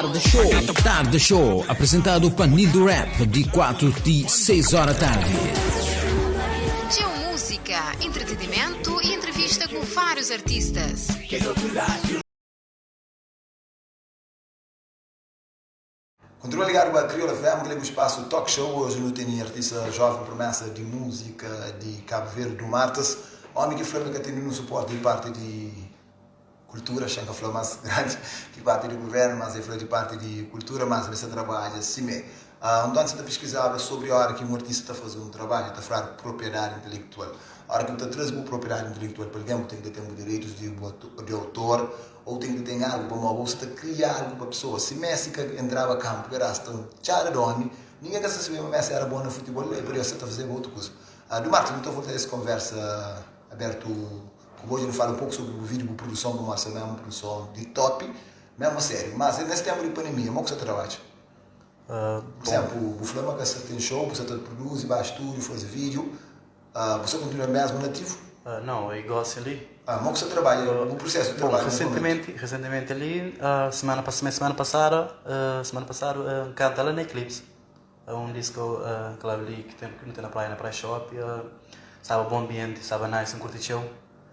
Tarde Show. Tarde Show, apresentadu pa Nildo Rap, di 4 ti 6 ora tardi. Txeu múzika, entretenimentu i entrevista ku várius artistas. Kontinua ligadu pa Crioula FM, kel é bu spasu Talk Show. Oji nu tene artista joven promesa di múzika di Kabu Verdi, Du Martas. Omi ki fla ma ka ten ninhun suporti di parti di kultura, xa N ka fla mas grandi di parti di guvernu, mas el fla di parti di kultura, mas el sta trabadja simé. Anton sa ta piskizaba sobri ora ki un artista ta faze un trabadju, ta fladu propriedadi intelektual. Ora ki bu ta traze bu propriedadi intelektual pa algen, bu ten ki ten bu direitus di autor, Ou ten ki ten algu pamodi bo sta ta kria algu pa pesoa. Si Messi ka entraba kampu ku rasta un txada di omi, ningen ka sta sabia ma Messi era bon na futibol e podia sta ta fazeba otu kuza. Duarte, nu ta volta es konversa abertu ku bo, dja nu fala un poku sobri bu video, bu produson pamodi sta mesmu produson di top, mesmu seriu. Mas nes tempu di pandemia, mo ku sta ta trabadja? Pur izemplu, bu fla ma ka sta ten show, bu sta ta produzi, ba studiu, fazi video. Bu sta kontinua mesmu na ativu? Nau, e gosi li. Mo ku sta trabadja, bu prusesu di Bon, trabadju na momentu? resentimenti, resentimenti li, semana pas semana pasada, semana pasadu N kanta la na Eclipse, un disco club li ki ten ki nu ten na praia, na Praia Shop, staba bon ambienti, staba nice, N kurti txeu.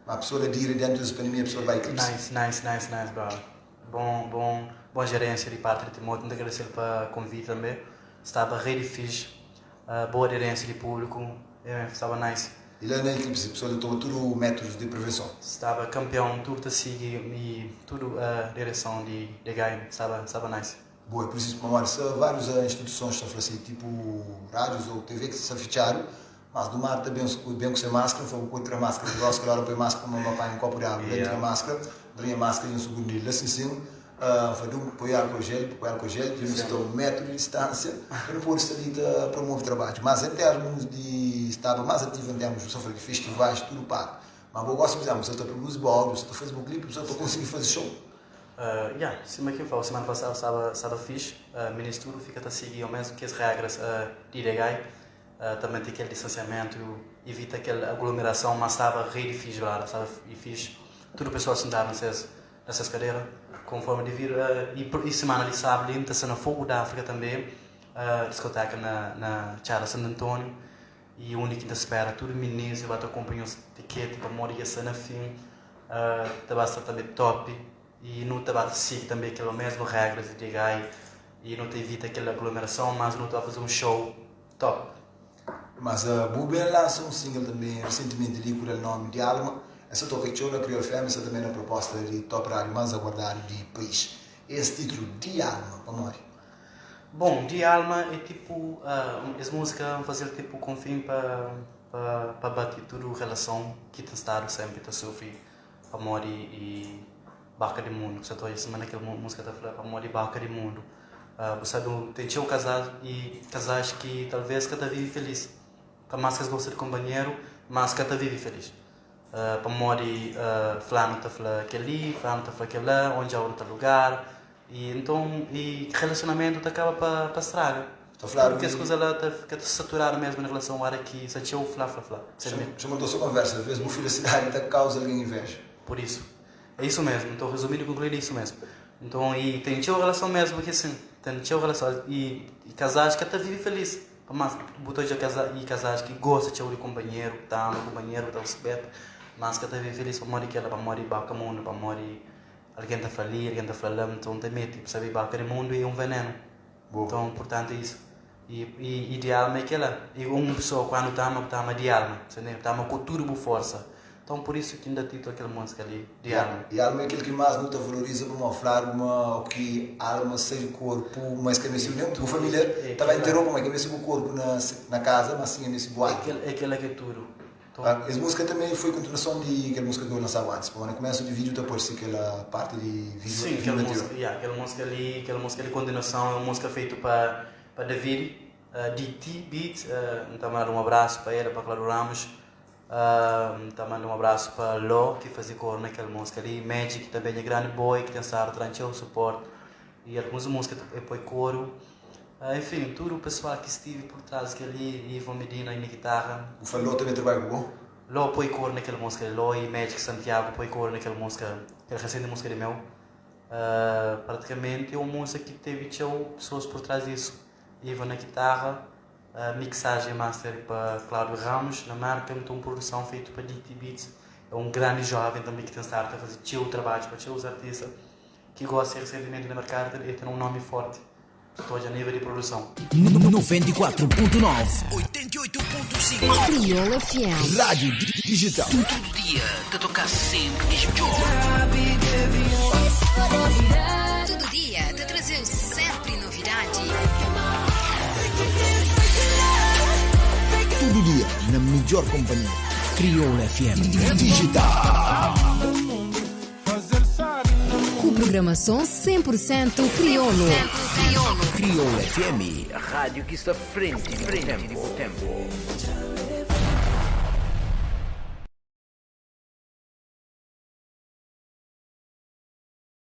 Ma pessoa la diri dentu des pandemia pessoa bai Eclipse? Nice, nice, nice, nice brother. Bon, bon, bon gerência di parti di Timóteo, N ta agradese-l pa konviti tanbe, staba rei di fixi. Boa aderência di público, staba nice. E la na Eclipse pessoal ta toma tudu métodus di prevenson. Staba campeão, tudu ta sigui e tudu direção di DHM, staba staba nice. Boa, é preciso pamodi sta várius institusons ta fla si, tipo rádios ou TV ki sta fitxadu, mas do mar ta ben ben ku se máscara, fla bu pode tra máscara di gosi, kel ora poi máscara pa ma panha un copo di água, la tra máscara, tra nha máscara dja N sugundi la sin sin. Fla-du poi álkol jel, poi álkol jel, dja nu sta un métru di distánsia pa nu pode sta li ta promove trabadju. Mas en termus di staba más ativu en termus, bu sta fla di festivais, tudu para. Ma bo gosi, pur izénplu, bu sta ta produzi bu áudiu, bu sta ta faze bu klipi, bu sta ta konsigi faze show. Ya, sima ki N fla-u, simana pasadu staba staba fixi, minis tudu fika ta sigi omésmu kes régras di IDGAI, ta mante kel distansiamentu, ivita kel aglomerason, ma staba rei di fixi brada, staba fixi, tudu pesoas sintadu na ses Na ses kadera, konformi devidu i simana di sábadu li, N ta sta na Fogu d'Áfrika tanbe, diskoteka na na Txada Santu Antóniu, i undi ki N ta spera tudu minis ba ta kunpra nhos tiketi pamodi dja sta na fin, ta ba sta tanbe top i nu ta ba ta sigi tanbe kel mesmu regras di DGAI i nu ta ivita kel aglomerason, mas nu ta ba faze un show top. Mas bu ben lansa un single tanbe resentimenti li ku dal nomi di Alma. Esa toka txeu na Kriol FM, sta tanbe na proposta di top rádiu más aguardadu di país. Es titulu Di Alma, pamodi? Bon, Di Alma é tipu, es múzika N faze-l tipu ku un fin pa pa pa bati tudu relason ki ten stadu sénpri ta sufri pamodi i baka di mundu. Sa ta odja sima na kel múzika ta fla pamodi baka di mundu. Bu sabe, ten txeu kazal i kazais ki talvês ka ta vive filís. Pa más ki es gosta di kunpanheru, mas ka ta vive filís. Pamodi fulanu ta fla kel-li, fulanu ta fla kel-la, ô dja otu lugar. I nton, i relasionamentu ta kaba pa pa straga. Ta fladu Tudu kes ki. kuza la ta fika ta saturadu mésmu na relason óra ki sta txeu fla, fla, fla. Txoma nton so konversa, alvês bu filisidadi ta kauza algen inveja. Pur isu. É isu mesmu, nton rezumidu i konkluidu é isu mesmu. Nton i ten txeu relason mesmu ki sin, ten txeu relason i kazais ka ta vive felis, pamodi bu ta odja kaza i kazais ki gosta txeu di kunpanheru, ta ama kunpanheru, ta ruspeta, mas ka ta vive felis pamodi kela, pamodi baka mundu, pamodi algen ta fla li, algen ta fla la, nton ta mete, bu sabe baka di mundu é un venenu, nton nportanti é isu. I i di alma é kela, i un pesoa kuandu ta ama, bu ta ama di alma, bu ta ama ku tudu bu forsa. Nton pur isu ki N da titulu a kel múzika li, Di alma. Di alma é kel ki más nu ta valoriza pamodi fladu ma o ki alma sai di korpu ma es ka meste bu nen bu família ta ba interou pamodi ka meste bu korpu na kaza mas sin é meste bu alma. É kela ki é tudu. Es múzika tanbê foi kontinuason di kel múzika ki eu lansaba antis pamodi na kumesu di vídiu ta parse kel parti di vídiu Sim, kel múzika, ya, kel múzika li, kel múzika li kontinuason é un múzika fetu pa pa David, DT Beat, N ta manda un abrasu pa el, pa Claudio Ramos, N ta manda un abrasu pa Ló ki faze koru na kel múzika li, Magic tanbê nha grandi boy ki ten stadu ta da-m txeu suporti i alguns múzika el poi koru. Enfin, tudu pesoal ki stivi pur tras di kel-li, Ivo Medina na gitarra. Bu fla Ló tanbê trabadja ku bo? Ló poi koru na kel múzika li. Ló i Magic Santiago poi koru na kel múzika, kel resenti múzika di meu. Pratikamenti é un múzika ki tevi txeu pesoas por trás disu. Ivan na kitarra, mixagem e master pa Cláudio Ramos na Merka, nton produson fetu pa DT Beats, é un grandi joven tanbe ki ten stadu ta faze txeu trabadju pa txeus artista ki gosi resentimenti na merkadu el ten un nomi forti. Ta odja nível di produson. 94.9 88.5 Kriola FM. Rádio Digital. Tudu dia ta toka sempri di midjor. Tudu dia ta traze-u sempri novidadi. Tudu dia na midjor companhia. Kriola FM. Digital. Ku programason 100% kriolu. Kriola FM, rádio ki sta frenti di bu tempu.